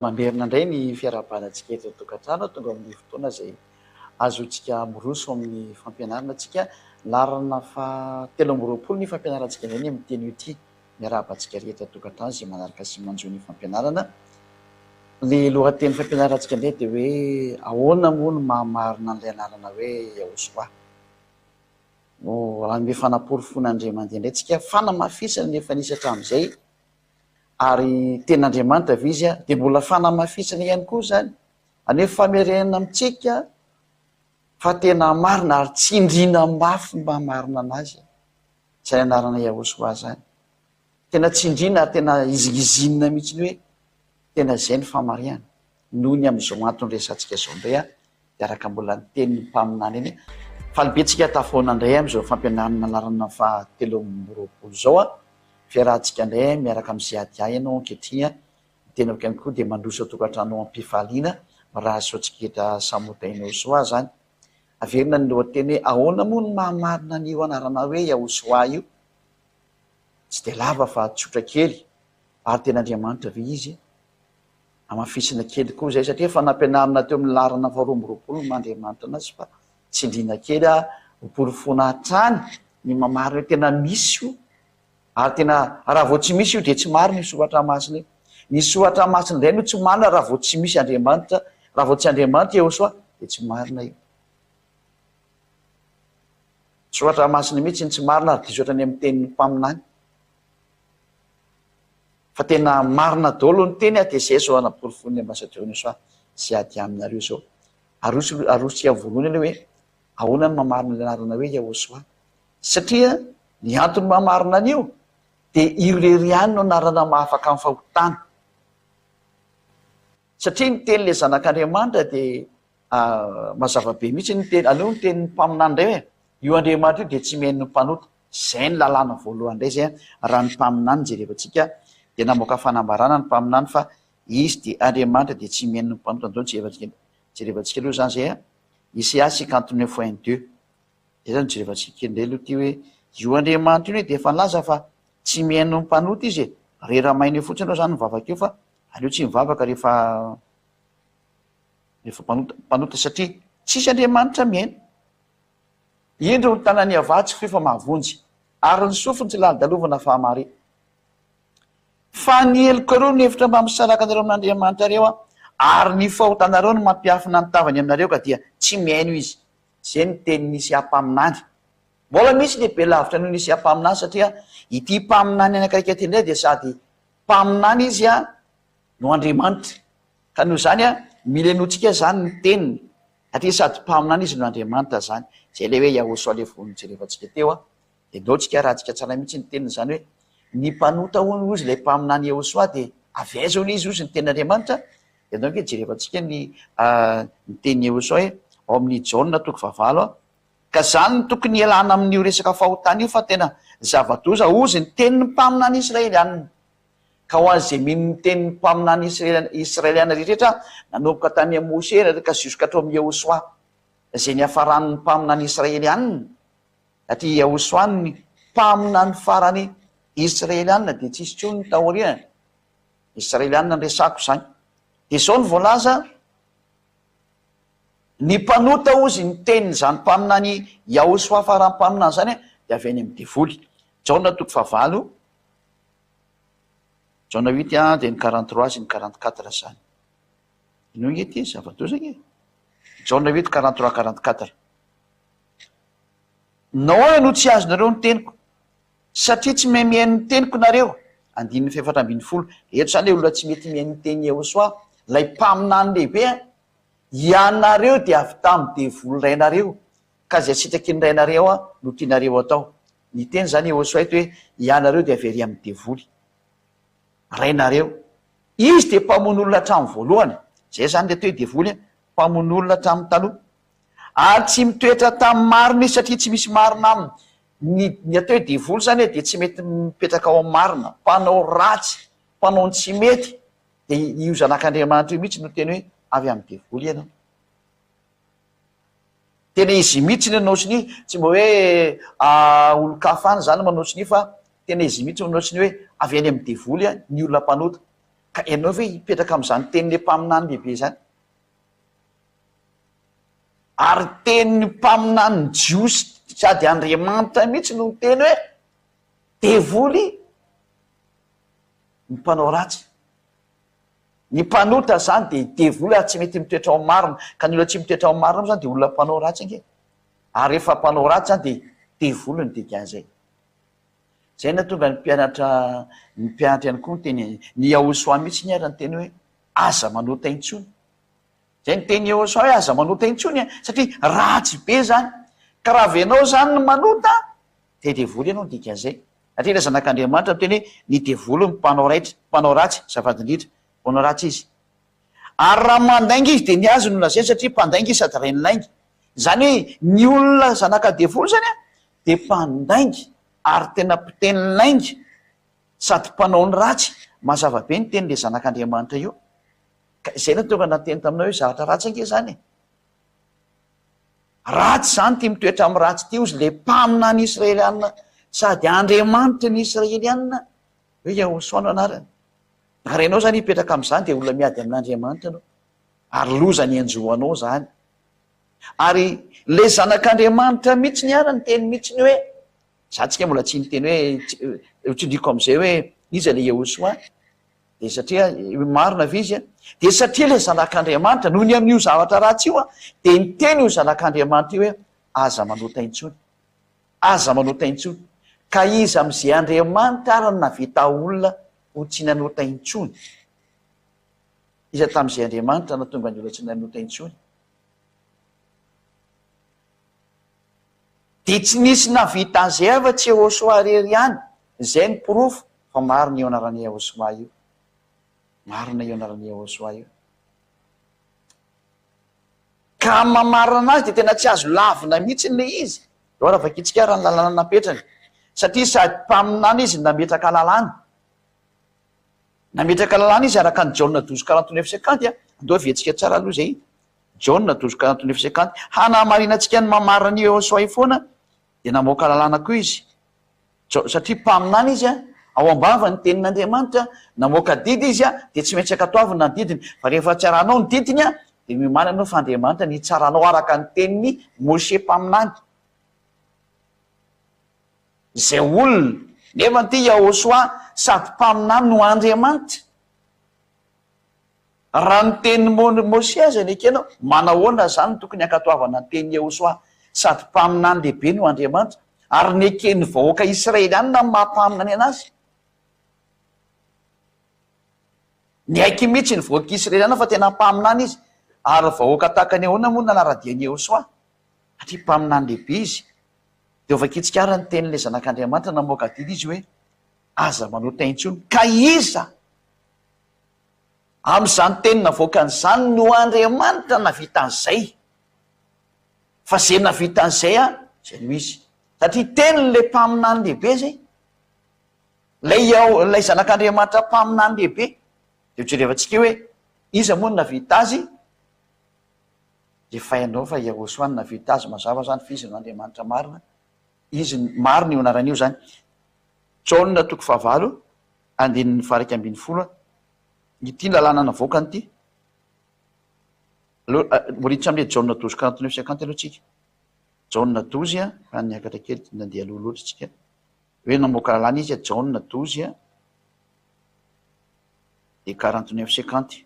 Mamerina indray ny fiarahabana antsika eto an-tokantrano, tonga amin'ny fotoana izay azontsika miroso amin'ny fampianarana antsika. Laharana faha 23 ny fampianarantsika indray ny amin'ity anio ity. Miarahaba antsika rehetra an-tokantrano izay manaraka sy manjohy ny fampianarana. Ny lohateny fampianarantsika indray dia hoe ahoana moa no maha marina an'ilay anarana hoe Yahosoa. No hanome fanaporofoana indray mandeha indray tsika, fanamafisana ny efa nisy hatramin'izay. Ary tena Andriamanitra ve Izy? Dia mbola fanamafisana ihany koa izany, haneho famerenana amintsika fa tena marina ary tsindriana mafy ny maha marina an'Azy izany anarana Yahoshuah izany. Tena tsindriana ary tena hizingizinina mihitsy ny hoe tena izay ny famarihana. Noho ny amin'izao antony resahantsika izao indray dia araka mbola ny tenin'ny mpaminany iny. Faly be tsika tafahaona indray amin'izao fampianarana laharana faha 23 izao. Fiarahantsika indray miaraka amin'ny CADA ianao ankehitriny. Ny tenako ihany koa dia mandroso an-tokantrano am-pifaliana. Mirary soa antsika rehetra samy ho tahinao soa izany. Averina ny lohateny hoe ahoana moa no maha marina an'io anarana hoe Yahosoa io? Tsy dia lava fa tsotra kely. Ary tena Andriamanitra ve Izy? Hamafisina kely koa izay satria efa nampianarina teo amin'ny laharana faha 22 ny maha Andriamanitra anazy fa tsindriana kely ho porofoina hatrany ny mamarina hoe tena misy io ary tena raha vao tsy misy io dia tsy marina io soratra masina io. Ny soratra masina indray no tsy marina raha vao tsy misy Andriamanitra, raha vao tsy Andriamanitra Yehosua dia tsy marina io. Soratra masina mihitsy ny tsy marina ary diso hatrany amin'ny tenin'ny mpaminany. Fa tena marina daholo ny teny a, dia zay zao anaporofoin'ny ambassadeur ny soa sy ady aminareo zao. Aroso arosontsika voalohany aloha hoe ahoana ny mamarina ilay anarana hoe Yahoshuah. Satria ny antony mahamarina an'io dia io irery ihany no anarana mahafaka amin'ny fahotana. Satria ny teny ilay zanak'Andriamanitra dia mazava be mihitsy ny teny, aleo ny tenin'ny mpaminany indray hoe io Andriamanitra io dia tsy mihaino ny mpanota. Izay ny lalàna voalohany indray izay raha ny mpaminany jerevantsika dia namoaka fanambarana ny mpaminany fa izy dia Andriamanitra dia tsy mihaino ny mpanota. Andao jerevantsika jerevantsika aloha izany izay a. Isaia 59 un deux. Izay izany jerevantsika kely indray aloha ity hoe io Andriamanitra io anie dia efa nilaza fa tsy mihaino ny mpanota izy e. Rera-maina eo fotsiny aloha izany mivavaka eo fa aleo tsy mivavaka rehefa rehefa mpanota mpanota satria tsisy Andriamanitra mihaino. Indro ny tanan'i Yavah tsy fohy fa mahavonjy, ary ny sofiny tsy lalodalovana fa hamare. Fa ny helokareo no hevitra mba misaraka anareo amin'Andriamanitrareo, ary ny fahotanareo no mampiafina ny tavany aminareo, ka dia tsy mihaino Izy. Izay no tenin'i Isia mpaminany. Mbola misy lehibe lavitra noho ny Isia mpaminany, satria ity mpaminany anankiray ity indray dia sady mpaminany izy no Andriamanitra. Ka noho izany, mila henointsika izany ny teniny. Satria sady mpaminany izy no Andriamanitra zany. Zay le hoe Yahoshuah le vao nojerevantsika teo a. De ndao tsika arahantsika tsara mihitsy ny teniny zany hoe ny mpanota hono hozy ilay mpaminany Yahoshuah de avy aiza hono izy hozy ny tenin'Andriamanitra? De ndao ange jerevantsika ny ny tenin'i Yahoshuah hoe ao amin'ny Jaona toko fahavalo a. Ka zany no tokony hialana amin'io resaka fahotana io fa tena zava-doza hozy ny tenin'ny mpaminany Israelianina. Ka ho an'izay mino ny tenin'ny mpaminany Israeliana rehetra, nanomboka tany amin'i Moshe ka jusqu'à hatrao amin'i Yehosoa, izay niafaran'ny mpaminany Israeliana, satria Yehosoa ny mpaminany farany Israeliana, dia tsisy intsony ny taoriany. Israeliana no resako izany. Dia izao no voalaza, Ny mpanota hozy ny tenin'izany mpaminany Yahosoa farany mpaminany izany dia avy any amin'ny devoly. Jaona toko fahavalo. Jaona huit a dia ny 43 sy ny 44 zany. Inoa nge ty zava-doza nge. Jaona huit 43 44. Nahoana no tsy azonareo ny teniko? Satria tsy mahay mihaino ny teniko nareo. Andininy faha-14. Eto zany ilay olona tsy mety mihaino ny tenin'i Yehosua, ilay mpaminany lehibe a. Ianareo dia avy tamin'ny devoly rainareo, ka izay sitraky ny rainareo no tianareo atao. Niteny izany Yehosua eto hoe, Ianareo dia avy ery amin'ny devoly. Rainareo. Izy dia mpamono olona hatramin'ny voalohany. Izay izany ilay atao hoe devoly, mpamono olona hatramin'ny taloha. Ary tsy mitoetra tamin'ny marina izy satria tsy misy marina aminy. Ny, ny atao hoe devoly izany dia tsy mety mipetraka ao amin'ny marina. Mpanao ratsy, mpanao ny tsy mety. Dia io zanak'Andriamanitra io mihitsy no teny hoe avy amin'ny devoly ianao. Tena izy mihitsy no nanao sonia, tsy mba hoe olon-kafa any izany no manao sonia fa tena izy mihitsy no nanao sonia hoe avy any amin'ny devoly ny olona mpanota. Ka ianao ve hipetraka amin'izany tenin'ilay mpaminany lehibe izany? Ary tenin'ny mpaminany jiosy sady Andriamanitra mihitsy no niteny hoe devoly ny mpanao ratsy. Ny mpanota izany dia devoly ary tsy mety mitoetra ao amin'ny marina. Ka ny olona tsy mitoetra ao amin'ny marina moa izany dia olona mpanao ratsy ange. Ary rehefa mpanao ratsy izany dia devoly ny dikan'izay. Izay nahatonga ny mpianatra, ny mpianatra ihany koa niteny, ny Yahosoa mihitsy ny ary niteny hoe aza manota intsony. Izay niteny Yahosoa hoe aza manota intsony a, satria ratsy be izany. Ka raha avenao izany ny manota dia devoly ianao ny dikan'izay. Satria ilay zanak'Andriamanitra miteny hoe ny devoly no mpanao raitra, mpanao ratsy, azafady indrindra, mpanao ratsy izy. Ary raha mandainga izy dia ny azy no lazainy satria mpandainga izy sady rain'ny lainga. Izany hoe ny olona zanaka devoly izany a, dia mpandainga ary tena mpiteny lainga sady mpanao ny ratsy, mazava be ny tenin'ilay zanak'Andriamanitra io. Ka izay no tonga nateny taminao hoe zavatra ratsy ange izany e. Ratsy izany ity mitoetra amin'ny ratsy ity hozy ilay mpaminany Israelianina sady Andriamanitry ny Israelianina hoe Yahosoa no anarany. Ary ianao izany hipetraka amin'izany dia olona miady amin'Andriamanitra ianao. Ary loza ny hanjo anao izany. Ary ilay zanak'Andriamanitra mihitsy ny ara niteny mihitsy ny hoe, za tsika mbola tsy niteny hoe, ho tsindriako amin'izay hoe iza ilay Yehosoa, dia satria marina ve izy an? Dia satria ilay zanak'Andriamanitra, noho ny amin'io zavatra ratsy io an, dia niteny io zanak'Andriamanitra io hoe aza manota intsony, aza manota intsony. Ka iza amin'izay Andriamanitra ary no nahavita olona ho tsy nanota intsony? Iza tamin'izay Andriamanitra nahatonga ny olona tsy nanota intsony? Dia tsy nisy nahavita an'izay afa-tsy Yehosua irery ihany. Izay no porofo fa marina io anaran'i Yehosua io. Marina io anaran'i Yehosua io. Ka amin'ny maha-marina azy dia tena tsy azo lavina mihitsy ilay izy. Eo raha vakintsika ary ny lalàna napetrany. Satria sady mpaminany izy no nametraka lalàna. Nametraka lalàna izy araka an'i Jaona douze quarante neuf cinquante a. Andao heveritsika tsara aloha izay. Jaona douze quarante neuf cinquante. Hanamarinantsika ny maha-marina an'io Yehosua io foana dia namoaka lalàna koa izy. Jao, satria mpaminany izy a, ao am-bava ny tenin'Andriamanitra, namoaka didy izy a, dia tsy maintsy ankatoavina ny didiny. Fa rehefa tsy arahanao ny didiny a, dia miomàna ianao fa Andriamanitra ny hitsara anao araka ny tenin'i Moshe mpaminany. Izay olona, nefa ity Yahoshuah sady mpaminany no Andriamanitra. Raha ny tenin'i Moshe aza nekenao, manahoana izany no tokony hankatoavana ny tenin'i Yahoshuah sady mpaminany lehibe no Andriamanitra, ary neken'ny vahoaka Israelianina amin'ny maha mpaminany anazy? Niaiky mihitsy ny vahoaka Israelianina fa tena mpaminany izy, ary vahoaka tahaka ny ahoana moa no nanara-dia an'i Yahoshuah? Satria mpaminany lehibe izy. Dia hovakintsika àry ny tenin'ilay Zanak'Andriamanitra namoaka didy izy hoe, Aza manota intsony. Ka iza amin'izany teny navoakany izany no Andriamanitra nahavita an'izay? Fa izay nahavita an'izay an, izay no izy. Satria tenin'ilay mpaminany lehibe izay. Ilay, ilay Zanak'Andriamanitra mpaminany lehibe. Dia hojerevantsika hoe, iza moa no nahavita azy? Efa hainao fa Yahoshuah no nahavita azy mazava zany fa izy no Andriamanitra marina, izy no marina io anarana io zany. Jaona toko fahavalo andininy faha-11 ity lalàna navoakany ity. Aleo mbola hiditra amin'ilay Jaona douze quarante neuf cinquante aloha tsika. Jaona douze fa niakatra kely nandeha aloha loatra tsika. Hoe namoaka lalàna izy Jaona douze dia 49 cinquante.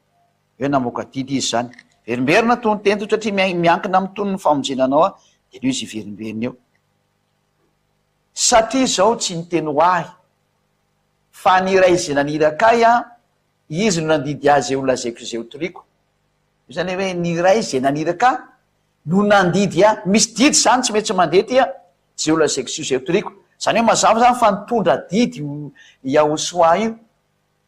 Hoe namoaka didy izy izany. Verimberina toa ny teny toa satria miankina amin'ny tonony ny famonjena anao aho dia aleo izy hiverimberina eo. Satria izao tsy niteny ho ahy fa ny Ray izay naniraka ahy an, Izy no nandidy ahy izay ho lazaiko sy izay ho toriko. Io izany hoe ny Ray izay naniraka ahy no nandidy ahy. Misy didy izany tsy maintsy mandeha ety an, izay ho lazaiko sy izay ho toriko. Izany hoe mazava izany fa nitondra didy io Yahoshua io.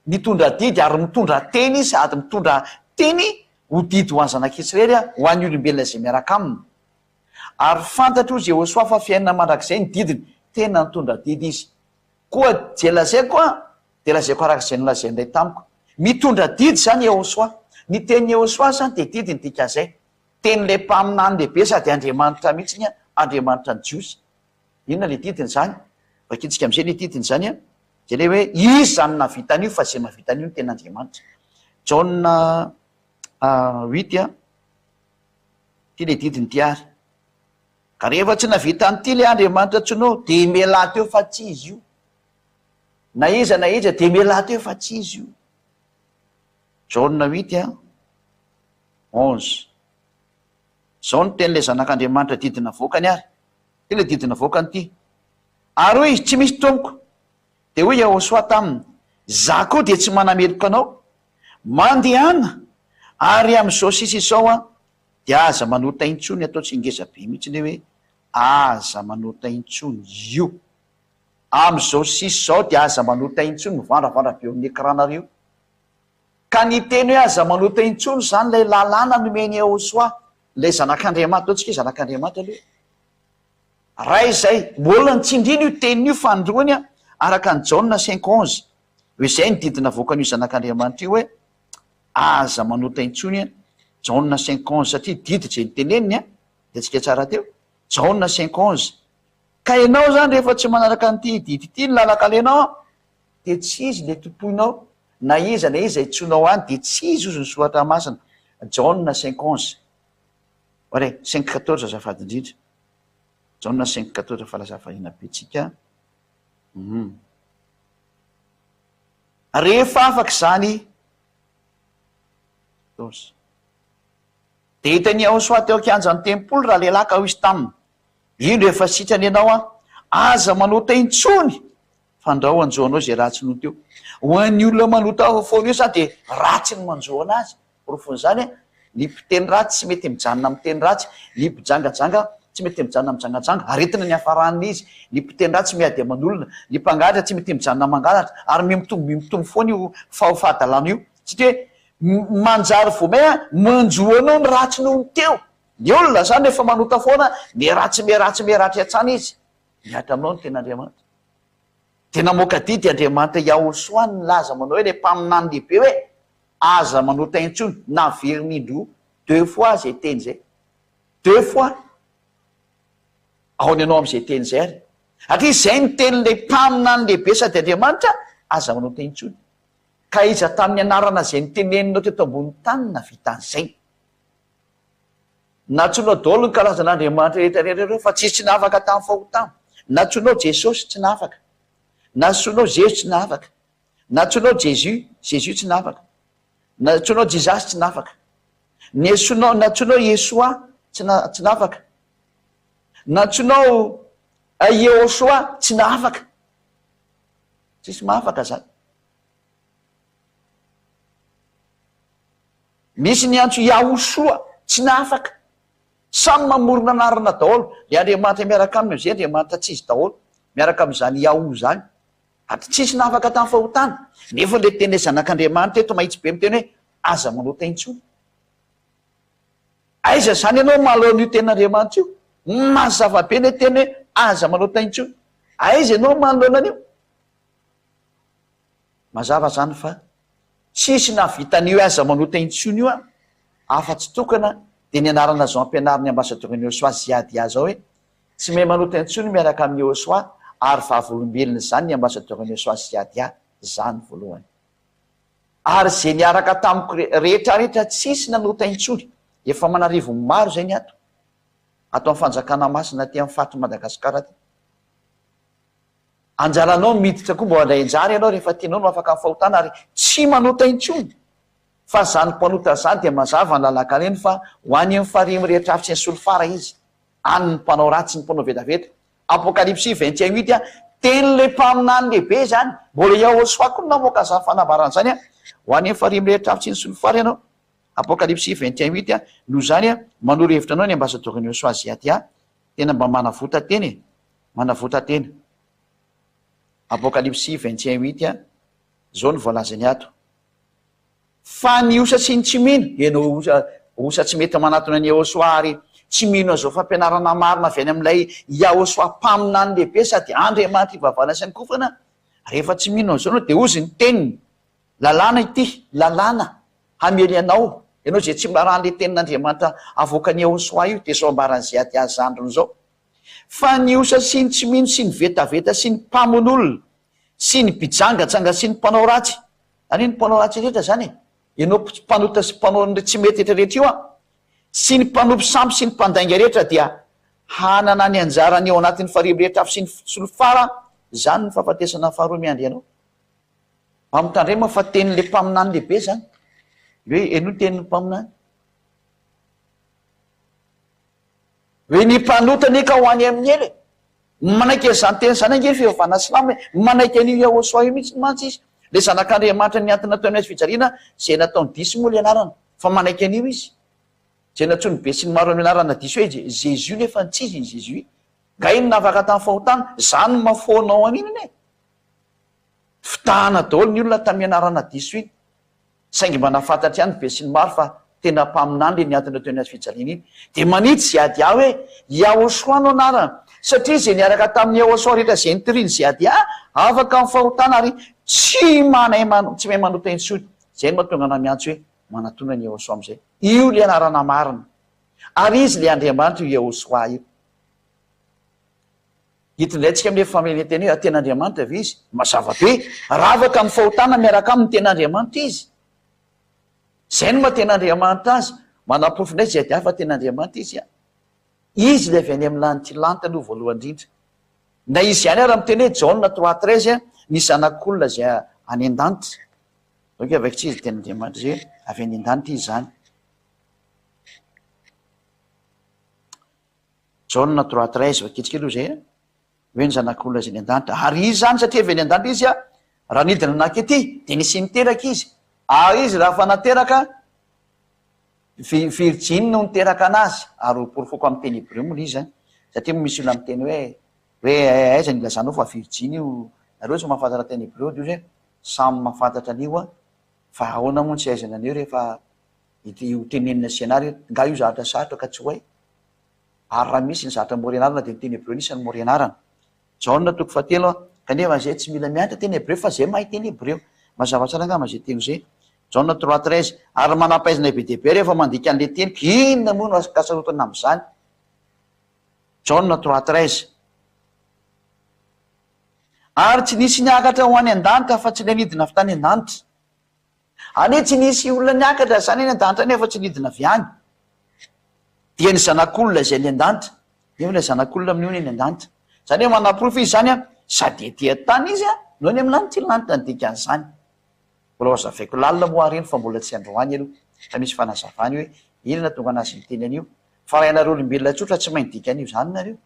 Nitondra didy ary mitondra teny izy sady mitondra teny ho didy ho an'ny zanak'Israely, ho an'ny olombelona izay miaraka aminy. Ary fantatro hozy Yehosua fa fiainana mandrakizay ny didiny, tena nitondra didy izy. Koa izay lazaiko an, dia lazaiko araka izay nolazain'ny Ray tamiko. Mitondra didy izany Yehosua. Ny tenin'i Yehosua izany dia didy ny dikan'izay. Tenin'ilay mpaminany lehibe sady Andriamanitra mihitsy ny Andriamanitra ny Jiosy. Inona ilay didiny izany? Vakintsika amin'izay ilay didiny izany an. Zay le hoe iza no nahavita an'io fa zay mahavita an'io no tena Andriamanitra. Jaona huit a, ty le didiny ty ary. Ka rehefa tsy nahavita an'ity le Andriamanitra antsoinao de mialà teo fa tsy izy io. Na iza na iza de mialà teo fa tsy izy io. Jaona huit a, 11. Zao no tenin'ilay Zanak'Andriamanitra didy navoakany ary. Ity ilay didy navoakany ity. Ary hoy izy, Tsy misy, Tompoko. Dia hoy Yahoshuah taminy, Izaho koa dia tsy manameloka anao. Mandehana, ary amin'izao sisa izao an, dia aza manota intsony, atao tsy ngeza be mihitsy ilay hoe aza manota intsony io. Amin'izao sisa izao dia aza manota intsony, mivandravandra be eo amin'ny écran-nareo. Ka ny teny hoe aza manota intsony izany ilay lalàna nomen'i Yahoshuah, ilay Zanak'Andriamanitra, ataontsika hoe Zanak'Andriamanitra aloha e. Raha izay, mbola nitsindriana io teniny io fanindroany araka an'i Jaona cinq 11, hoe izay ny didy navoakan'io Zanak'Andriamanitra io hoe aza manota intsony, Jaona cinq 11, satria didy izay noteneniny an, hitantsika tsara teo, Jaona cinq 11. Ka ianao izany rehefa tsy manaraka an'ity didy ity ny lalan-kalenao an, dia tsy izy ilay tompoinao, na iza na iza itsoinao any dia tsy izy ozy ny soratra masina, Jaona cinq 11. Oare, cinq 14 azafady indrindra. Jaona cinq 14 fa lasa variana be tsika. Hum. Rehefa afaka izany, 14. Dia hitan'i Yahosoa teo an-kianjan'ny tempoly ralehilahy ka hoy izy taminy, Indro efa sitrana ianao an, aza manota intsony, fandrao hanjo anao izay ratsy noho teo. Ho an'ny olona manota foana io izany dia ratsy ny manjo anazy. Porofon'izany, ny mpiteny ratsy tsy mety mijanona miteny ratsy, ny mpijangajanga tsy mety mijanona mijangajanga, aretina ny hiafaran'ny izy, ny mpiteny ratsy miady aman'olona, ny mpangalatra tsy mety mijanona mangalatra, ary mihamitombo mihamitombo foana io fahadalana io, satria hoe manjary vao may manjo anao ny ratsy noho ny teo. Ny olona izany rehefa manota foana, miharatsy miharatsy miharatsy hatrany izy, mihatra aminao ny tenin'Andriamanitra. Dia namoaka didy Andriamanitra Yahosoa nilaza manao hoe ilay mpaminany lehibe hoe, Aza manota intsony, naveriny indroa, deux fois zay teny zay, deux fois, ahoana ianao amizay teny zay ary? Satria zay ny tenin'ilay mpaminany lehibe sady Andriamanitra, aza manota intsony. Ka iza tamin'ny anarana zay niteneninao teto ambony tany nahavita an'izay? Nantsoinao daholo ny karazan'Andriamanitra rehetra rehetra ireo fa tsisy tsy nahafaka tamin'ny fahotana. Nantsoinao Jesosy tsy nahafaka. Nantsoinao Zezo tsy nahafaka. Nantsoinao Jesus, Jesus tsy nafaka. Nantsoinao Jesus tsy nafaka. Nesonao, nantsoinao Yeshua tsy na, tsy nafaka. Nantsoinao Yehoshua tsy nahafaka. Tsisy mahafaka zany. Misy niantso Yahushua tsy nahafaka. Samy mamorona anarana daholo. Le Andriamanitra miaraka aminy amizay Andriamanitra tsy izy daholo. Miaraka amizany Yahu zany. Ary tsisy nahafaka tamin'ny fahotana. Nefa ilay tenin'ilay Zanak'Andriamanitra eto mahitsy be miteny hoe, Aza manota intsony. Aiza izany ianao mahalao an'io tenin'Andriamanitra io? Mazava be ilay teny hoe, Aza manota intsony. Aiza ianao manoloana an'io? Mazava izany fa tsisy nahavita an'io hoe aza manota intsony io afa-tsy tokana dia ny anarana izao ampianarin'ny Ambasadaorin'i Yosua Ziadia izao hoe, Tsy mahay manota intsony miaraka amin'i Yehosua ary vavolombelon'izany ny ambasadaoran'i Yehosua sy Yadia, izany voalohany. Ary izay niaraka tamiko rehetra rehetra tsisy nanota intsony, efa aman'arivony maro izay ny ato, ato amin'ny fanjakana masina aty amin'ny faritr'i Madagasikara aty. Anjaranao ny miditra koa mba handray anjara ianao rehefa tianao no afaka amin'ny fahotana ary tsy manota intsony. Fa izany mpanota izany dia mazava ny lalan-kareny fa ho any amin'ny farihy mirehitra afo sy ny solifara izy. Any ny mpanao ratsy ny mpanao vetaveta. Apokalypsy 21 huit a, tenin'ilay mpaminany lehibe izany, mbola i Yahoshuah koa no namoaka izany fanambarana izany a, ho any amin'ny farihy mirehitra afo tsy nisy solifara ianao. Apokalypsy 21 huit a, noho izany a, manoro hevitra anao ny ambasadaorin'i Yahoshuah Ziatia, tena mba manavota tena e, manavota tena. Apokalypsy 21 huit a, izao no voalazany ato. Fa ny osa sy ny tsy mino, ianao osa, osa tsy mety manatona an'i Yahoshuah ary tsy mino an'izao fampianarana marina avy any amin'ilay Yahoshuah mpaminany lehibe sady Andriamanitra ivavahana sy ankofana, rehefa tsy mino an'izao ianao dia hozy ny teniny, lalàna ity, lalàna hamely anao, ianao izay tsy miraharaha an'ilay tenin'Andriamanitra avoakan'i Yahoshuah io dia izao ambaran'i Ziadia zandriny izao, fa ny osa sy ny tsy mino sy ny vetaveta sy ny mpamono olona. Sy ny mpijangajanga sy ny mpanao ratsy. Izany hoe ny mpanao ratsy rehetra izany e. Ianao mpanota sy mpanao ny tsy mety rehetra rehetra io an. Sy ny mpanompo sampy sy ny mpandainga rehetra dia hanana ny anjarany ao anatin'ny farihy mirehitra afo sy ny solifara, izany ny fahafatesana faharoa miandry anao. Mba mitandrema fa tenin'ilay mpaminany lehibe izany. Hoe henoy ny tenin'ny mpaminany. Hoe ny mpanota anie ka ho any amin'ny helo e. Manaiky an'izany teny izany ange ny fivavahana silamo e. Manaiky an'io Yahoshuah io mihitsy mantsy izy. Ilay zanak'Andriamanitra nihantona teo amin'ny hazo fijaliana izay nataony diso moa ilay anarana. Fa manaiky an'io izy. Izay nantsoin'ny besinimaro amin'ny anarana diso hoe Jésus nefa tsy izy ny Jésus. Nga iny navaka tamin'ny fahotana? Izany no mahafoanao an'iny anie. Fitahana daholo ny olona tamin'ny anarana diso iny. Saingy mba nahafantatra ihany ny besinimaro fa tena mpaminany ilay nihantona teo amin'ny hazo fijaliana iny. Dia manitsy Ziadia hoe, Yahoshua no anarany, satria izay niaraka tamin'i Yahoshua rehetra izay nitorian'i Ziadia, afaka amin'ny fahotana ary tsy manay tsy mahay manota intsony. Izay no mahatonga anah miantso hoe, manatona an'i Yahoshua amin'izay. Io ilay anarana marina. Ary izy ilay Andriamanitra io Yahoshua io. Hita indray tsika amin'ilay fameren'teny hoe tena Andriamanitra ve izy? Mazava be, ravaka amin'ny fahotana miaraka aminy tena Andriamanitra izy. Izay no maha tena Andriamanitra azy. Manaporofo indray izay ady fa tena Andriamanitra izy. Izy ilay avy any amin'ny lanitra lanitra aloha voalohany indrindra. Na izy ihany ara miteny hoe Jaona 3:13 ny zanak'olona izay any an-danitra. Donc avy tsy izy tena Andriamanitra izay avy any an-danitra izy izany. Jaona 3:13, vakitsika aloha izay a, hoe ny Zanak'olona izay any an-danitra. Ary izy izany, satria avy any an-danitra izy a, raha nidina nankety, dia nisy niteraka izy. Ary izy raha fa nateraka, vi-virjiny no niteraka anazy. Ary ho porofoko amin'ny teny hebreo moa ilay izy an, satria moa misy olona miteny hoe, hoe aiza no ilazanao fa virjiny io, nareo tsy mahafantatra teny hebreo, dia hoy izy hoe, samy mahafantatra an'io an, fa ahoana moa no tsy ahaizana an'io rehefa ity ho tenenina sy ianareo, nga io zavatra sarotra ka tsy ho hay? Ary raha misy ny zavatra mora ianarana dia ny teny hebreo anisany mora ianarana. Jaona toko fahatelo a, kanefa izay tsy mila mianatra teny hebreo fa izay mahay teny hebreo. Mazava tsara angamba izay teny izay. Jaona 3:13, ary manam-pahaizana be dia be rehefa mandika an'ilay teniko, inona moa no ankasarotana amin'izany? Jaona 3:13. Ary tsy nisy niakatra ho any an-danitra afa-tsy ilay nidina avy tany an-danitra. Anie tsy nisy olona niakatra izany any an-danitra any afa-tsy nidina avy any. Dia ny Zanak'olona izay any an-danitra. Nefa ilay Zanak'olona amin'io ny any an-danitra. Izany hoe manaporofo izy izany an, sady ety an-tany izy an, no any amin'ny lanitra, lanitra ny dikan'izany. Mbola ho azavaiko lalina moa ary iny fa mbola tsy androany aloha. Fa misy fanazavany hoe inona nahatonga an'azy niteny an'io. Fa raha ianareo olombelona tsotra tsy mahay ny dikan'io izany nareo.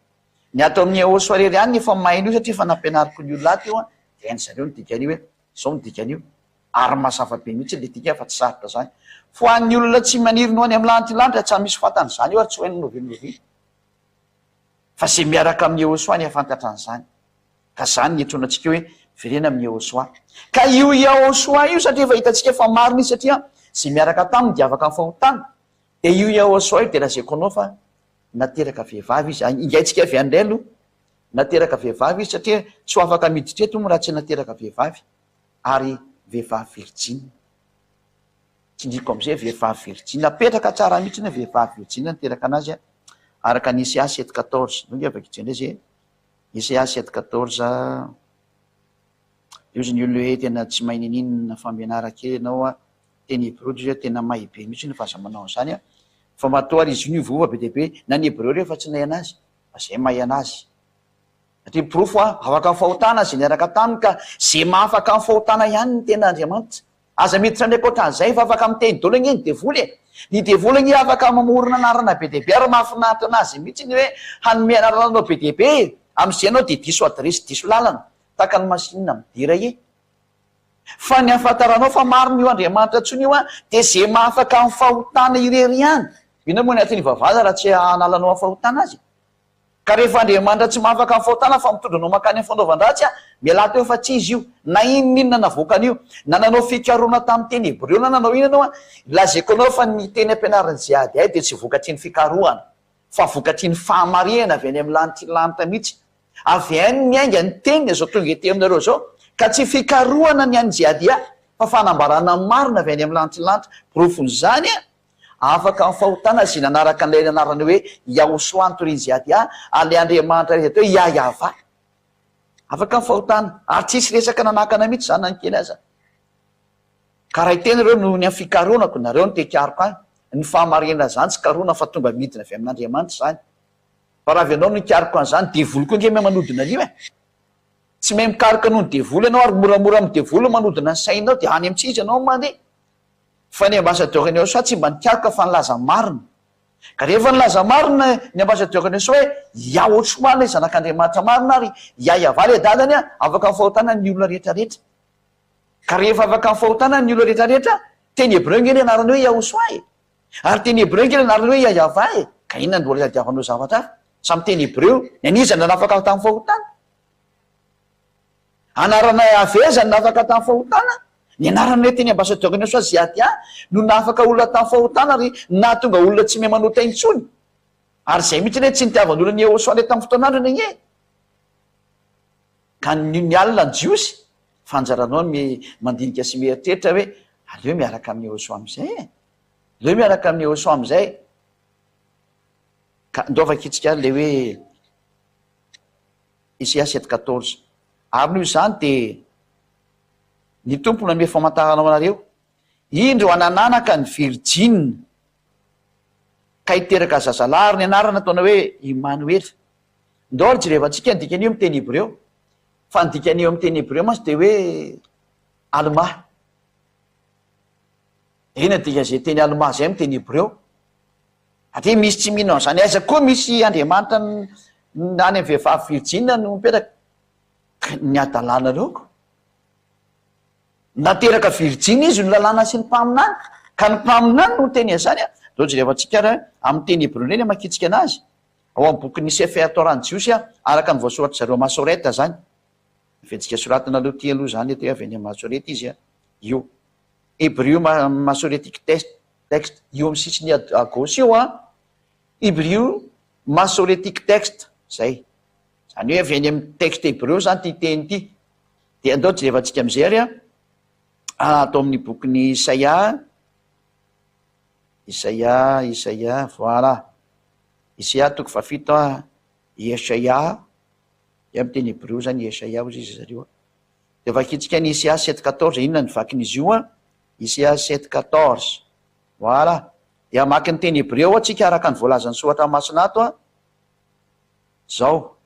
Ny ato amin'ny Eos irery ihany no efa mahay an'io satria efa nampianariko ny olona ato io an, dia hain-dry zareo ny dikan'io hoe izao ny dikan'io. Ary mazava be mihitsy ilay dika fa tsy sarotra zany. Fa ho an'ny olona tsy maniry ny ho any amin'ny lanitra lanitra tsa misy fantany zany io ary tsy ho hainy n'oviana n'oviana. Fa ze miaraka amin'i Yehosua ny hahafantatra an'izany. Ka zany ny iantsoana antsika hoe miverena amin'i Yehosua. Ka io Yahosua io satria efa hitantsika fa marina izy satria ze miaraka taminy dia afaka amin'ny fahotana. Dia io Yahosua io dia lazaiko anao fa nateraka vehivavy izy. Ingaintsika avy any indray aloha. Nateraka vehivavy izy satria tsy ho afaka miditra eto moa raha tsy nateraka vehivavy. ary vehivavy virjina. Tsindriko amin'izay vehivavy virjina. Apetraka tsara mihitsy ny hoe vehivavy virjina niteraka anazy araka ny Isaia 7:14. Ndao nge vakitsika indray izay e. Isaia 7:14. Io izy ny olona hoe tena tsy mahay ninininona fa mianara kely ianao a. Teny hebreo dia izy hoe tena mahay be mihitsy fa aza manao an'izany a. Fa matoa ary izy io niovaova be dia be. Na ny hebreo rehefa tsy nahay anazy fa izay mahay anazy. Satria porofo a, afaka ny fahotana izay niaraka taminy ka izay mahafaka ny fahotana ihany ny tena Andriamanitra. Aza miditra any ankoatran'izay fa afaka miteny daholo ange ny devoly e! Ny devoly ange afaka mamorona anarana be dia be ary mahafinaritra anazy mihitsy ny hoe hanome anarana anao be dia be e! Amin'izay ianao dia diso adiresy, diso lalana, tahaka ny masinina midera e! Fa ny ahafantaranao fa marina io Andriamanitra intsony io an, dia izay mahafaka ny fahotana irery ihany. Inona moa ny antony ivavahana raha tsy hanala anao amin'ny fahotana azy e? Ka rehefa Andriamanitra tsy mahafaka ny fahotana fa mitondra anao mankany amin'ny fanaovan-dratsy, mialà teo fa tsy Izy io. Na inon'inona navoakany io, na nanao fikarohana tamin'ny teny hebreo na nanao inona ianao, lazaiko anao fa ny teny ampianarin'i Jihad dia tsy vokatry ny fikarohana, fa vokatry ny fahamarinana avy any amin'ny lanitry ny lanitra mihitsy. Avy any miainga ny teniny izao tonga ety aminareo izao, ka tsy fikarohana ny an'i Jihad fa fanambarana ny marina avy any amin'ny lanitry ny lanitra. Porofon'izany, Afaka amin'ny fahotana izay nanaraka an'ilay anarana hoe Yahoshua notorian'i Zehadia, ary ilay Andriamanitra rehetra atao hoe Yah-Yahvah. Afaka ny fahotana. Ary tsisy resaka nanakana mihitsy izany na ny kely aza. Ka raha hiteny ireo noho ny amin'ny fikaroanako, nareo no te hikaroka ahy, ny fahamarinana izany tsy karohina fa tonga midina avy amin'Andriamanitra izany. Fa raha avy ianao no hikaroka an'izany, devoly koa ange mahay manodina an'io e! Tsy mahay mikaroka noho ny devoly ianao ary moramora amin'ny devoly ny manodina ny sainao dia any amin'ny tsy izy ianao no mandeha. Fa ny ambassadeur ny OSA tsy mba nikaroka fa nilaza marina. Ka rehefa nilaza marina ny ambassadeur ny OSA hoe Yahoshua ilay zanak'Andriamanitra marina ary Yahyahavah ilay dadany afaka amin'ny fahotana ny olona rehetra rehetra. Ka rehefa afaka amin'ny fahotana ny olona rehetra rehetra, teny hebreo ange ny anarany hoe Yahoshua e! Ary teny hebreo ange ny anarany hoe Yahyahavah e! Ka inona no mbola itadiavanao zavatra hafa? Samy teny hebreo, ny an'iza no nanafaka tamin'ny fahotana? Anarana Yaveh no nahafaka tamin'ny fahotana? Ny anarana hoe teny ambassadeur ny Yosua Ziadia no nahafaka olona tamin'ny fahotana ary nahatonga olona tsy mahay manota intsony. Ary izay mihitsy anie tsy nitiavan'olona ny Yehosua ilay tamin'ny fotoan'androny anie. Ka ny ny alina ny Jiosy, fa anjaranao ny mandinika sy mieritreritra hoe aleo miaraka amin'i Yehosua amin'izay e. Aleo miaraka amin'i Yehosua amin'izay. Ka ndao vakitsika ary ilay hoe Isaia 7 14. Ary noho izany dia ny Tompo nanome famantarana ho anareo, Indro hanananaka ny virijina, ka hiteraka zazalahy, ary ny anarany hataona hoe Imanoela. Ndao ary jerevantsika ny dikan'io amin'ny teny hebreo. Fa ny dikan'io amin'ny teny hebreo mantsy dia hoe Almà. Inona ny dikan'izay teny Almà izay amin'ny teny hebreo? Satria misy tsy mino an'izany, aiza koa misy Andriamanitra any amin'ny vehivavy virjina no mipetraka? Ny hadalanareo ko. Nateraka virjina izy no lalàna sy ny mpaminany, ka ny mpaminany no niteny an'izany an. Ndao jerevantsika ary amin'ny teny hebreo indray ny hamakiantsika anazy, ao amin'ny bokin'ny Sefer Torah ny Jiosy araka ny voasoratr'i zareo Masoreta izany. Ny soratana aloha ity aloha izany eto hoe avy any amin'ny Masoreta izy an, io. Hebrew Masoretic Text, io amin'ny sisiny à gauche io an, Hebrew Masoretic Text, zay. Izany hoe avy any amin'ny texte hebreo izany ity teny ity. Dia andao jerevantsika amin'izay ary an, ato amin'ny bokin'i Isaia, Isaia, Isaia, voilà. Isaia toko fahafito an, Yeshaia, dia amin'ny teny hebreo izany Yeshaia hozy izy zareo an. Dia vakintsika ny Isaia sept quatorze, inona ny vakin'izy io an? Isaia sept quatorze. Voilà. Dia hamaky ny teny hebreo ao tsika araka ny voalazan'ny soratra masina ato an. Zao.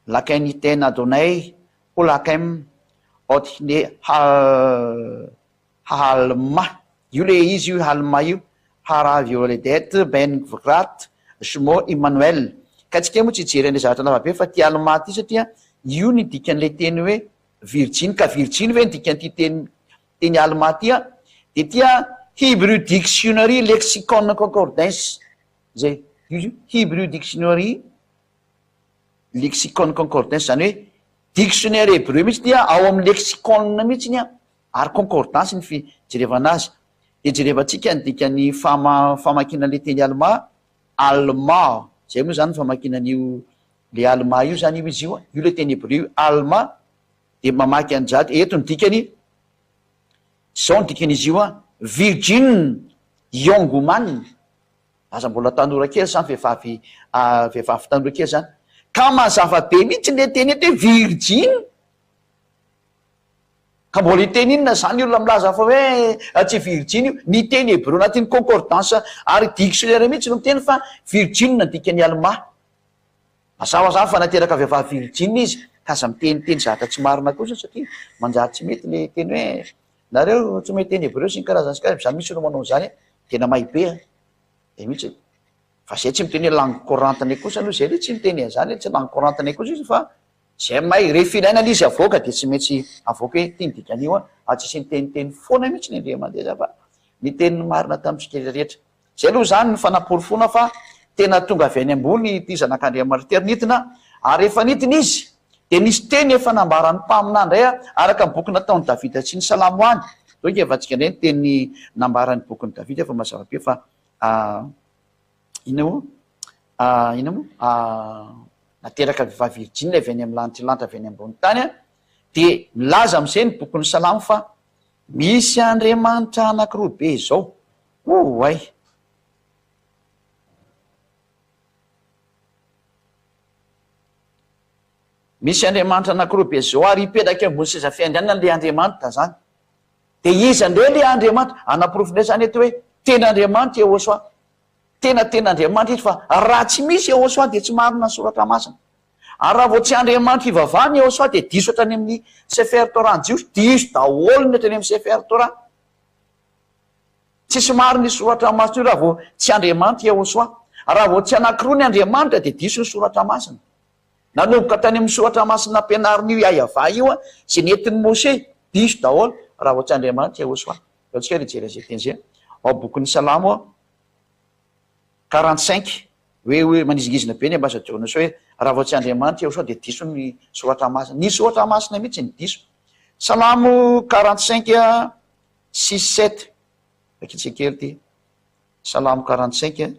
Laken iten Adonai ho lakem ot hne hal hahalma. Io le izy io halma io. Hara violedet ben gvrat shmo Immanuel. Ka tsika moa tsy hijery an'ilay zavatra lava be fa ty alma ty satria io ny dikan'ilay teny hoe virjiny ka virjiny ve ny dikan'ity teny teny alma ty an? Dia ty an Hebrew Dictionary Lexicon Concordance zay io izy io Hebrew Dictionary Lexicon Concordance zany hoe dictionnaire hebreu mihitsy ty an ao amin'ny lexicon mihitsy ny an ary concordance ny fijerevana azy. Dia jerevantsika ny dikan'ny fama famakiana an'ilay teny alema, alma, izay moa izany ny famakiana an'io le alma io izany io izy io, io ilay teny hebreo io, alma, dia mamaky an'izato, eto ny dikany, izao ny dikan'izy io an, virgin, young woman, aza mbola tanora kely izany vehivavy vehivavy tanora kely izany, ka mazava be mihitsy ilay teny eto hoe virgin, Ka mbola hiteny inona izany olona milaza fa hoe tsy virjiny io? Ny teny hebreo anatin'ny concordance ary dictionnaire mihitsy no miteny fa virjiny no dikan'ny almà. Mazava izany fa nateraka vehivavy virjiny izy ka aza miteniteny zavatra tsy marina kosa satria manjary tsy mety le teny hoe nareo tsy mahay teny hebreo sy ny karazany sy karazany, za mihitsy no manao an'izany e, tena mahay be an! Zay mihitsy e! Fa zay tsy miteny hoe langue courante-nay kosa aloha zay aloha tsy miteny an'izany hoe tsy langue courante-nay kosa izy fa Zay may, rehefa ilaina le izy avoaka dia tsy maintsy avoaka hoe ity ny dikan'io an, ary tsisy niteniteny foana mihitsy ny Andriamandeha fa niteny ny marina tamintsika rehetra. Zay aloha izany ny fanaporofoana fa tena tonga avy any ambony ity zanak'Andriamanitra ity ary nidina, ary rehefa nidina izy dia nisy teny efa nambaran'ny mpaminany indray araka ny boky nataon'i Davida sy ny Salamo any. Donc efa antsika indray ny teny nambaran'ny bokin'i Davida fa mazava be fa Inona moa? Inona moa? Nateraka vehivavy virjiny avy any amin'ny lanitra lanitra avy any ambony tany an, dia milaza amin'izay ny bokin'ny Salamo fa misy Andriamanitra anankiroa be izao. Oay! Misy Andriamanitra anankiroa be zao ary hipetraka eo ambony seza fiandrianana le Andriamanitra zany. De iza ndray le Andriamanitra? Anaporofo ndray zany eto hoe tena Andriamanitra Yehosua. Tena tena Andriamanitra izy fa raha tsy misy Yehosua dia tsy marina ny soratra masina. Ary raha vao tsy Andriamanitra ivavahana Yehosua dia diso hatrany amin'ny Sefer Torah ny Jiosy, diso daholo ny hatrany amin'ny Sefer Torah. Tsisy marina io soratra masina io raha vao tsy Andriamanitra Yehosua. Raha vao tsy anankiroa ny Andriamanitra dia diso ny soratra masina. Nanomboka tany amin'ny soratra masina nampianarin'io Yahvah io izay nentin'i Moshe, diso daholo raha vao tsy Andriamanitra Yehosua. Ndao tsika ary hijery an'izay teny izay ao bokin'ny Salamo 45, hoe hoe manizingizina be ny ambasadiorn'i Yehosua hoe raha vao tsy Andriamanitra Yehosua dia diso ny soratra masina. Ny soratra masina mihitsy no diso. Salamo 45 6 7, vakitsika kely ity. Salamo 45.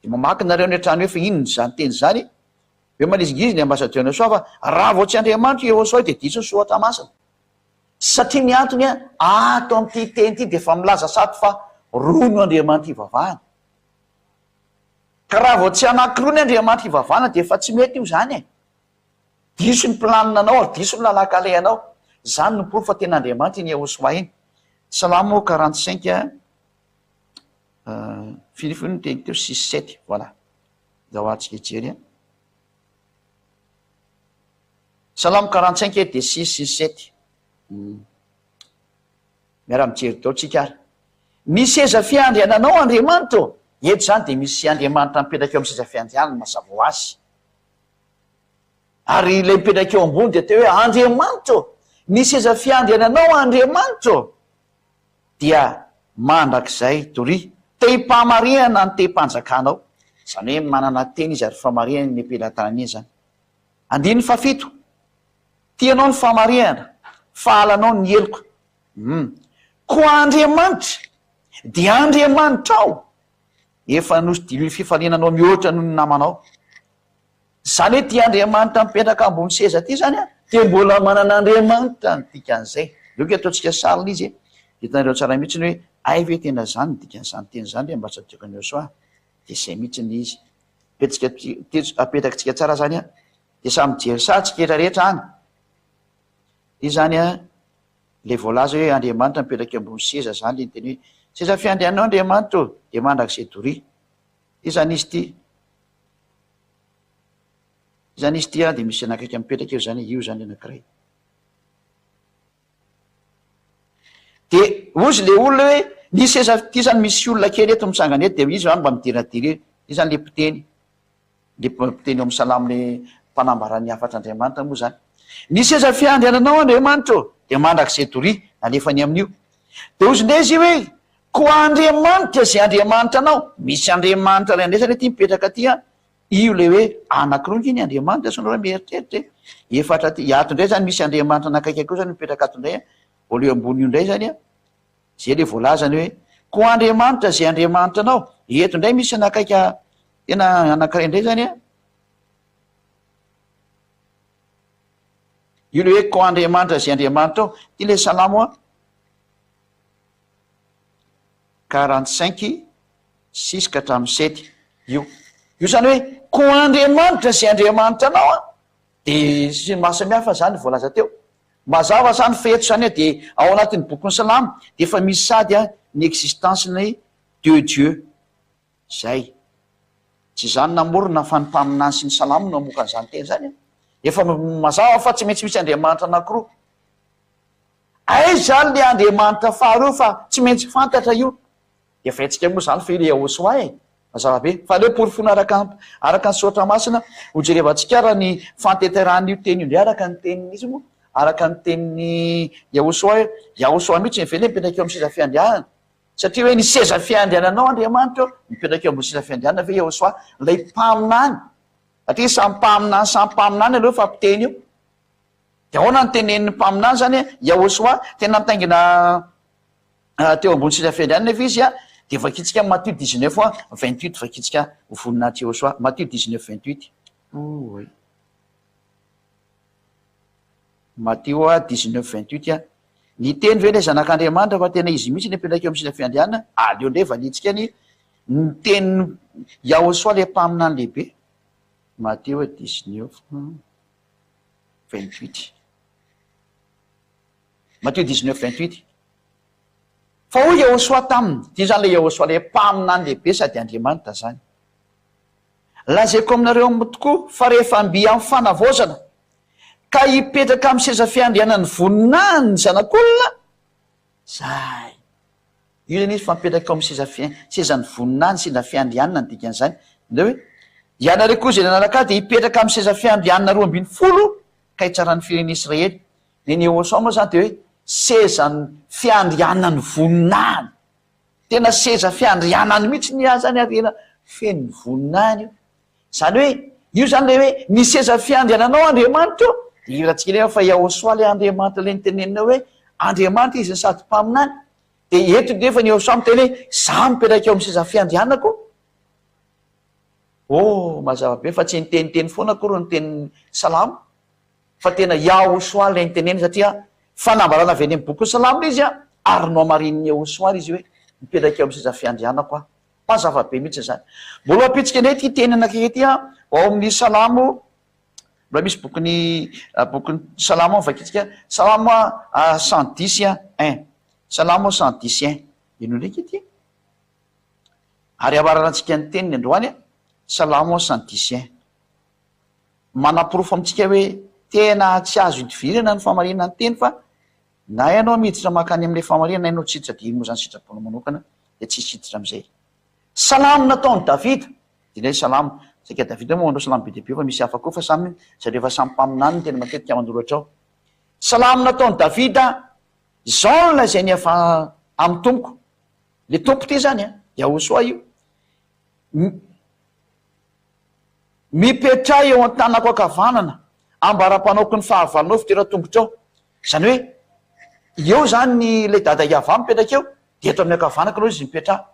Dia mamaky nareo any an-trano eo fa inona izany teny izany? Hoe manizingizina ny ambassadeur Yehosua fa raha vao tsy Andriamanitra i Yehosua dia diso ny soratra masina. Satria ny antony an, ato amin'ity teny ity dia efa milaza sady fa roa no Andriamanitra ivavahana. Ka raha vao tsy anankiroa ny Andriamanitra ivavahana dia efa tsy mety io izany e. Diso ny planina-nao ary diso ny lalan-kalehanao. Izany no porofo fa tena Andriamanitra iny Yehosua iny. Salamo 45. Firy firy ny teny teo? Six sept, voilà. Ndao atsika hijery an. Salamo 45 e dia six sy sept. Miara mijery dao tsika ary. Ny seza fiandriananao Andriamanitra ô. Eto izany dia misy Andriamanitra mipetraka eo amin'ny seza fiandrianana mazava ho azy. Ary ilay mipetraka eo ambony dia teo hoe Andriamanitra ô. Ny seza fiandriananao Andriamanitra ô. dia mandrakizay doria. Tehim-pahamarihana ny tehim-panjakanao. Izany hoe manana teny izy ary famarihany ny am-pelatanany iny izany. Andininy fahafito. Tianao ny famarihana, fa halanao ny heloka. Hum. Koa Andriamanitra dia Andriamanitrao, efa nosodilon'ny fifaliana anao mihoatra noho ny namanao. Izany hoe ity Andriamanitra mipetraka ambony seza ity izany an, dia mbola manana Andriamanitra ny dikan'izay. Aleo ke ataontsika sariny izy e, dia hitanareo tsara mihitsy ny hoe hay ve tena izany ny dikan'izany teny izany ry ambasadiorn'i Yosua, dia izay mihitsy ny izy. Apetsika, apetrakintsika tsara izany an, dia samy mijery sary tsika rehetra rehetra any. Ity izany an, ilay voalaza hoe Andriamanitra mipetraka eo ambony seza izany ilay niteny hoe, seza fiandriananao Andriamanitra ô, dia mandrakizay doria. Ity izany izy ity. Izany izy ity an, dia misy anakaiky mipetraka eo izany, io izany anankiray. Dia hozy le olona hoe, ny seza ity izany misy olona kely eto mitsangana eto, dia izy izany mba midiradira eo, io izany le mpiteny, le mpiteny eo amin'ny salamo le mpanambara ny hafatr'Andriamanitra moa izany. Ny seza fiandriananao Andriamanitra ô, dia mandrakizay doria, nalefany amin'io. Dia hozy indray izy hoe, Koa Andriamanitra izay Andriamanitra anao, misy Andriamanitra iray indray zany aty mipetraka aty an, io ilay hoe anankiroa ange ny Andriamanitra sao nareo mieritreritra e, efatra aty, ato indray zany misy Andriamanitra anakaiky koa zany mipetraka ato indray an, mbola eo ambony io indray zany an, zay ilay voalazany hoe koa Andriamanitra izay Andriamanitra anao, eto indray misy anakaika tena anankiray indray zany an, io ilay hoe koa Andriamanitra izay Andriamanitra ao, ity ilay salamo an. 45 six ka hatramin'ny sept io. Io zany hoe koa Andriamanitra izay Andriamanitra anao an, de sy ny maha samihafa zany voalaza teo. Mazava zany fa eto zany an de ao anatin'ny bokin'ny salamo de efa misy sady an ny existence ny deux dieux. Zay. Tsy izany namorona fa ny mpaminany sy ny salamo no namoaka an'izany teny izany an. Efa mazava fa tsy maintsy misy Andriamanitra anankiroa. Aiza ary le Andriamanitra faharoa fa tsy maintsy fantatra io. Efa haintsika moa izany fa io le Yahoshuah e. Mazava be. Fa aleo porofoina araka araka ny soratra masina ho jerevantsika raha ny fantenterahan'io teny io indray araka ny tenin'iza moa? Araka ny tenin'i Yahoshuah hoe Yahoshuah mihitsy ve le mipetraka eo amin'ny seza fiandrianana? Satria hoe ny seza fiandriananao Andriamanitra ô, mipetraka eo ambony seza fiandrianana ve Yahoshuah? Ilay mpaminany. Satria samy mpaminany samy mpaminany aloha fa mpiteny io. Dia ahoana no tenenin'ny mpaminany izany hoe Yahoshuah tena nitaingina teo ambony seza fiandrianana nefa izy dia vakintsika Matio 19 28 vakintsika ho voninahitr'i Yahoshuah Matio 19 28 Oay. Matio 19 28 Niteny ve ilay zanak'Andriamanitra fa tena izy mihitsy no mipetraka eo amin'ny seza fiandrianana? Aleo indray valiantsika ny ny tenin'i Yahoshuah ilay mpaminany lehibe. Matio 19. 28. Matio 19, 28. Fa hoy Yehosua taminy, ity izany ilay Yehosua, ilay mpaminany lehibe sady Andriamanitra izany. Lazaiko aminareo tokoa fa rehefa mby amin'ny fanavaozana ka hipetraka amin'ny seza fiandrianan'ny voninahiny ny Zanak'olona, izay. Io izany izy fa mipetraka eo amin'ny seza fi-, sezan'ny voninahiny, seza fiandrianana ny dikan'izany. Indreo hoe, Ianareo koa izay nanaraka ahy dia hipetraka amin'ny seza fiandrianana 12 ka hitsara ny firenen'Israely. Ny an'i Yehosua moa izany dia hoe sezan'ny fiandrianan'ny voninahiny. Tena seza fiandrianany mihitsy ny ahy zany ary tena feno ny voninahiny io. Izany hoe io zany le hoe ny seza fiandriananao Andriamanitra ô, dia hirantsika nefa fa Yahoshuah le Andriamanitra le nitenenina hoe Andriamanitra izy no sady mpaminany. Dia eto nefa ny Yahoshuah miteny hoe za mipetraka eo amin'ny seza fiandrianako. Oh, mazava be fa tsy niteniteny foana akory ny tenin'ny Salamo. Fa tena Yahoshuah ilay niteneniny satria fanambarana avy any amin'ny bokin'ny Salamo ilay izy ary nohamarinin'i Yahoshuah ilay izy hoe mipetraka eo amin'ny seza fiandrianako aho. Mazava be mihitsy izany. Mbola ho ampitsika indray ity teny anankiray ity ao amin'ny Salamo, mbola misy bokin'ny bokin'ny Salamo ao vakintsika, Salamo 110 un. Salamo 110 un. Ino ndraiky ity? Ary hamaranantsika ny teniny androany, Salamo 110 un. Manaporofo amintsika hoe tena tsy azo idivirana ny fahamarinana ny teny fa na ianao miditra mankany amin'ilay fahamarinana na ianao tsy hiditra dia moa izany sitraponao manokana dia tsy hisy hiditra amin'izay. Salamo nataon'i Davida, dia ilay salamo, saika Davida moa manao salamo be dia be fa misy hafa koa fa samy zareo efa samy mpaminany no tena matetika manoratra ao. Salamo nataon'i Davida, izao no lazainy avy amin'ny Tompoko, ilay Tompo ity izany an, Yahosoa io. Mipetraha eo an-tanako ankavanana, ambara-panaoko ny fahavalonao fitoeran-tongotrao. Izany hoe, eo izany ilay dada Yavah mipetraka eo, dia eto amin'ny ankavanako aloha izy mipetraha.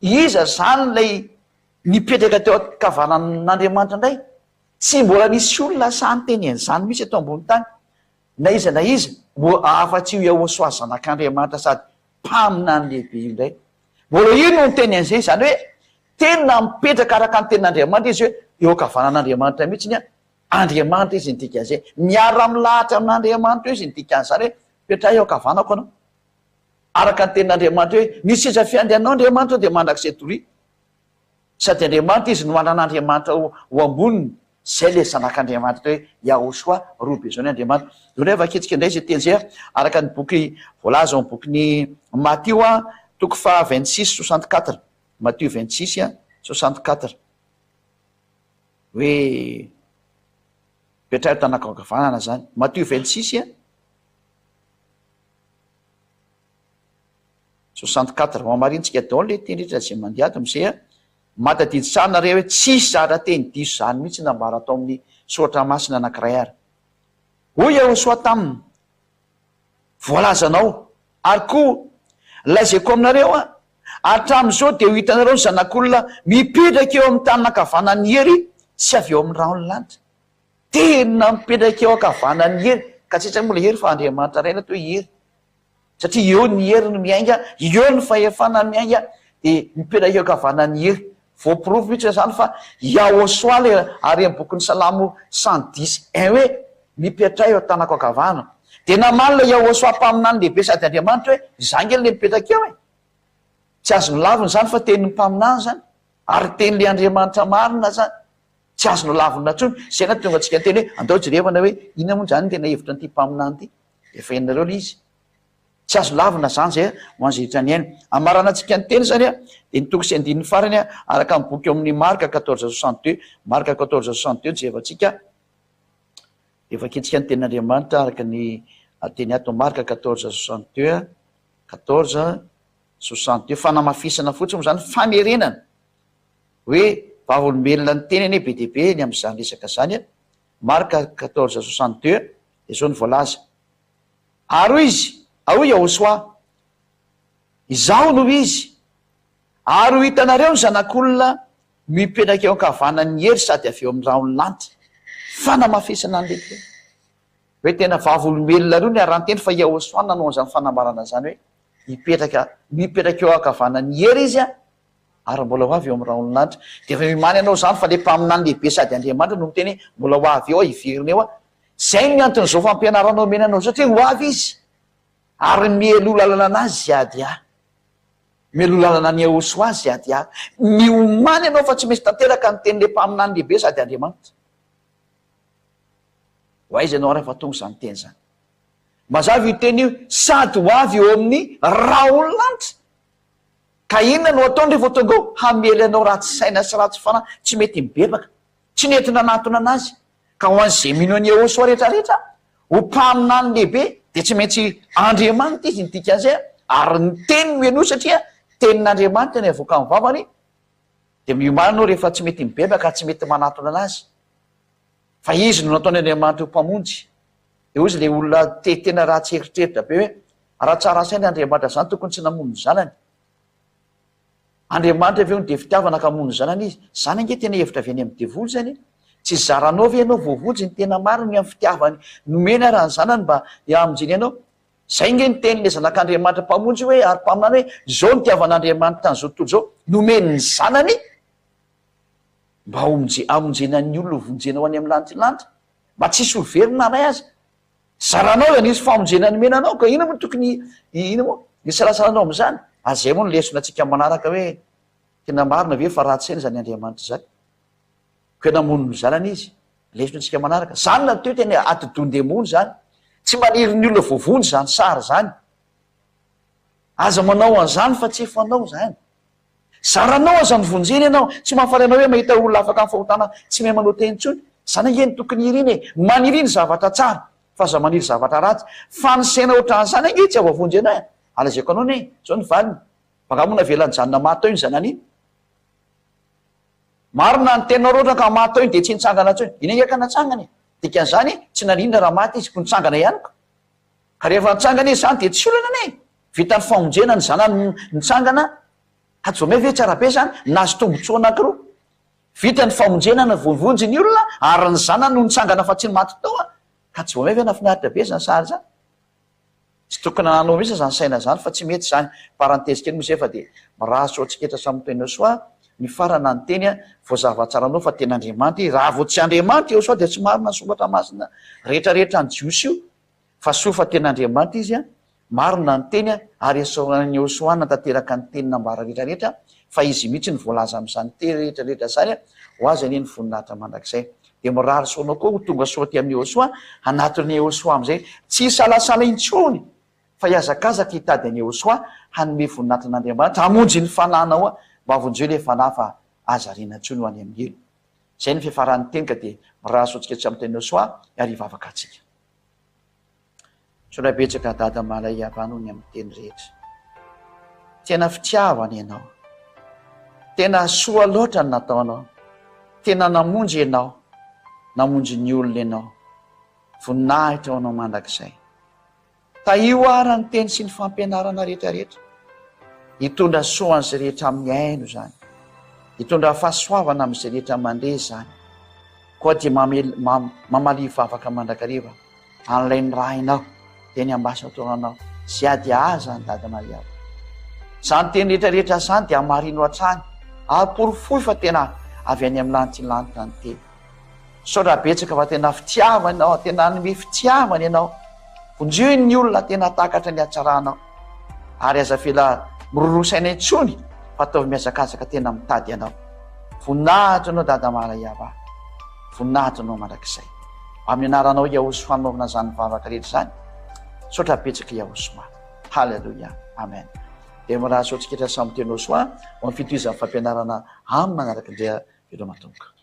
Iza izany ilay nipetraka teo ankavanan'Andriamanitra indray? Tsy mbola nisy olona sahy niteny an'izany mihitsy eto ambony tany, na iza na iza, mbo afa-tsy io Yahoshuah Zanak'Andriamanitra sady mpaminany lehibe io indray. Mbola io no niteny an'izay, izany hoe Tena mipetraka araka ny tenin'Andriamanitra izy hoe eo ankavanan'Andriamanitra mihitsy ny Andriamanitra izy ny dikan'izay. Miara-milahatra amin'Andriamanitra eo izy ny dikan'izany hoe petraha eo ankavanako ianao. Araka ny tenin'Andriamanitra hoe ny seza fiandrianao Andriamanitra dia mandrakizay doria. Sady Andriamanitra izy no manana Andriamanitra ho amboniny. Izay ilay zanak'Andriamanitra atao hoe Yahoshuah, roa be izao ny Andriamanitra. Eo indray vakintsika indray izay teny izay araka ny boky voalaza ao amin'ny bokin'i Matio toko faha 26 64. Matio 26 a, 64 hoe petraho tanako ankavanana zany. Matio 26 a, 64 ho hamarintsika daholo le teny rehetra zay mandeha ato amizay a. Mahatadidy tsara nareo hoe tsisy zatra teny diso zany mihitsy nambara tao amin'ny soratra masina anakiray ary. Hoy Yehosoa taminy, Voalazanao. Ary koa, lazaiko aminareo an, hatramin'izao dia ho hitanareo ny Zanak'olona mipetraka eo amin'ny tanana ankavanan'ny hery sy avy eo amin'ny rahon'ny lanitra. Tena mipetraka eo ankavanan'ny hery, ka tsy aiza moa ilay hery fa Andriamanitra Ray no atao hoe hery. Satria eo ny hery no miainga, eo ny fahefana miainga, dia mipetraka eo ankavanan'ny hery. Voaporofo mihitsy izany fa Yahoshuah ilay ary amin'ny bokin'ny Salamo 110 un hoe, Mipetraha eo an-tanako ankavanana. Dia namaly ilay Yahoshuah mpaminany lehibe sady Andriamanitra hoe, Izaho ange ilay mipetraka eo e! Tsy azo nolavina izany fa tenin'ny mpaminany izany, ary tenin'ilay Andriamanitra marina izany. Tsy azo nolavina intsony. Izay no nahatonga antsika niteny hoe, andao jerevana hoe inona moa izany ny tena hevitra an'ity mpaminany ity. Efa henonareo ilay izy. Tsy azo lavina izany izay ho an'izay rehetra nihaino. Hamaranantsika ny teny izany dia ny toko sy andininy farany araka ny boky ao amin'ny Marka 14 62. Marka 14 62 jerevantsika. Dia vakintsika ny tenin'Andriamanitra araka ny teny ato Marka 14 62. 14 62. Fanamafisana fotsiny moa izany, famerenana hoe vavolombelona ny teny anie be dia be ny amin'izany resaka izany. Marka 14 62 dia izao no voalaza. Ary hoy izy, ary hoy Yahoshuah, Izaho no Izy, ary ho hitanareo ny Zanak'olona mipetraka eo ankavanan'ny hery sady avy eo amin'ny rahon'ny lanitra. Fanamafisana an'ilay teny. Hoe tena vavolombelona roa niara-niteny fa Yahoshuah nanao an'izany fanambarana izany hoe hipetraka, mipetraka eo ankavanan'ny hery Izy ary mbola ho avy eo amin'ny rahon'ny lanitra. Dia efa miomàna ianao izany fa ilay mpaminany lehibe sady Andriamanitra no miteny hoe mbola ho avy eo aho, hiverina eo aho. Izay ny anton'izao fampianarana omena anao izao satria ho avy izy ary mialoha lalana anazy hiady ahy. Mialoha lalana an'i Yehosua azy hiady ahy. Miomàna ianao fa tsy maintsy tanteraka ny tenin'ilay mpaminany lehibe sady Andriamanitra. Ho aiza ianao ary rehefa tonga izany teny izany? Mazava io teny io, sady ho avy eo amin'ny rahon'ny lanitra. Ka inona no ataony rehefa tonga eo? Hamely anao ratsy saina sy ratsy fanahy, tsy mety mibebaka. Tsy nety nanatona anazy. Ka ho an'izay mino an'i Yehosua rehetrarehetra, ho mpaminany lehibe, dia tsy maintsy Andriamanitra izy ny dikan'izay, ary ny teniny no henoy satria tenin'Andriamanitra no avoakan'ny vavany, dia miomàna anao rehefa tsy mety mibebaka, tsy mety manatona anazy. Fa izy no nataon'Andriamanitra ho mpamonjy. Dia hoy izy ilay olona te tena ratsy eritreritra be hoe, raha tsara saina Andriamanitra izany tokony tsy namono ny zanany. Andriamanitra ve hono dia fitiavana ka hamono ny zanany izy? Izany ange tena hevitra avy any amin'ny devoly izany e! Tsy zaranao ve ianao voavonjy ny tena marina ny amin'ny fitiavany nomeny ara ny zanany mba hamonjeny anao? Izay ange ny tenin'ilay zanak'Andriamanitra mpamonjy hoe ary mpaminany hoe izao no itiavan'Andriamanitra an'izao tontolo izao, nomeny ny zanany mba hamonjena ny olona ho vonjena ho any amin'ny lanitra lanitra. Mba tsy hisy ho very na ray aza. Zaranao izany hisy famonjena nomena anao ka inona moa tokony inona moa hisalasalanao amin'izany? Ary izay moa no lesona antsika manaraka hoe tena marina ve fa ratsy saina izany Andriamanitra izany? Koa namono ny zanany izy. Lesona antsika manaraka. Izany na teo tena atidohan-demony izany. Tsy maniry ny olona voavonjy izany sary izany. Aza manao an'izany fa tsy fanao izany. Zaranao aza novonjena ianao, tsy mahafaly anao hoe mahita olona afaka amin'ny fahotana tsy mahay manao tena intsony? Zany ange no tokony irina e! Maniria ny zavatra tsara fa aza maniry zavatra ratsy, fa ny saina ohatran'izany ange tsy havoavonjy anao e! Ary lazaiko anao anie, zao ny valiny, fa angaha moa navela nijanona maty tao iny zanany iny? Marina ny teninao raha ohatra ka maty tao iny dia tsy nitsangana intsony, iny ange ka natsangana e! Dikan'izany tsy naninona raha maty izy, koa nitsangana ihany ka! Ka rehefa nitsangana izy izany dia tsy olana anie e! Vita ny famonjena ny zanany nitsangana, ka tsy vao may ve tsara be izany? Nahazo tombotsoa anankiroa. Vita ny famonjena ny voavonjy ny olona ary ny zanany no nitsangana fa tsy ny maty tao an! Ka tsy vao may ve nahafinaritra be izany sary izany? Tsy tokony hananao mihitsy izany saina izany fa tsy mety izany. Parenthèse kely moa izay fa dia mirary soa antsika eto samy miteny soa nifarana ny teny voazava tsara anao fa tena Andriamanitra izy. Raha vao tsy Andriamanitra Iehosoa dia tsy marina ny soratra masina rehetra rehetra ny Jiosy io fa soa fa tena Andriamanitra izy marina ny teny ary esoran'i Iehosoa nantanteraka ny teny nambara rehetra rehetra fa izy mihitsy no voalaza amin'izany teny rehetra rehetra izany ho azy anie ny voninahitra mandrakizay. Dia mirary soa anao koa ho tonga soa aty amin'i Iehosoa hanatona Iehosoa amin'izay tsy hisalasala intsony Fa hihazakazaka hitady an'i Yehosua hanome voninahitra an'Andriamanitra, hamonjy ny fanahinao mba vonjeo ilay fanahy fa aza ariana intsony ho any amin'ny helo. Izay no fiafaran'ny teny ka dia mirary soa antsika tsy amin'ny tenin'i Yehosua ary hivavaka antsika. Misaotra betsaka Dada Malay Abba noho ny amin'ny teny rehetra. Tena fitiavana ianao. Tena soa loatra ny nataonao. Tena namonjy ianao. Namonjy ny olona ianao. Voninahitra ho anao mandrakizay. Tahio ara ny teny sy ny fampianarana rehetra rehetra. Hitondra soa an'izay rehetra mihaino izany. Hitondra fahasoavana amin'izay rehetra mandre izany. Koa dia mamalia vavaka mandrakariva an'ilay nirahinao teny ambasadaoranao sy ady ahy izany Dada Maria. Izany teny rehetra rehetra izany dia hamarino hatrany ary porofoy fa tena avy any amin'ny lantilanitra ny teny. Misaotra betsaka fa tena fitiavana ianao, tena hanome fitiavana ianao. Vonjeo ny olona tena takatra ny hatsaranao. Ary aza avela miroroa saina intsony fa ataovy mihazakazaka tena mitady anao. Voninahitra anao Dada Malaiava. Voninahitra anao mandrakizay. Amin'ny anaranao Yahosoa anaovana izany vavaka rehetra izany. Misaotra betsaka Yahosoa. Haleloia. Amen. Dia mirary soa antsika samy teny Hosoa ho amin'ny fitohizan'ny fampianarana amin'ny manaraka indray veloma tompoko.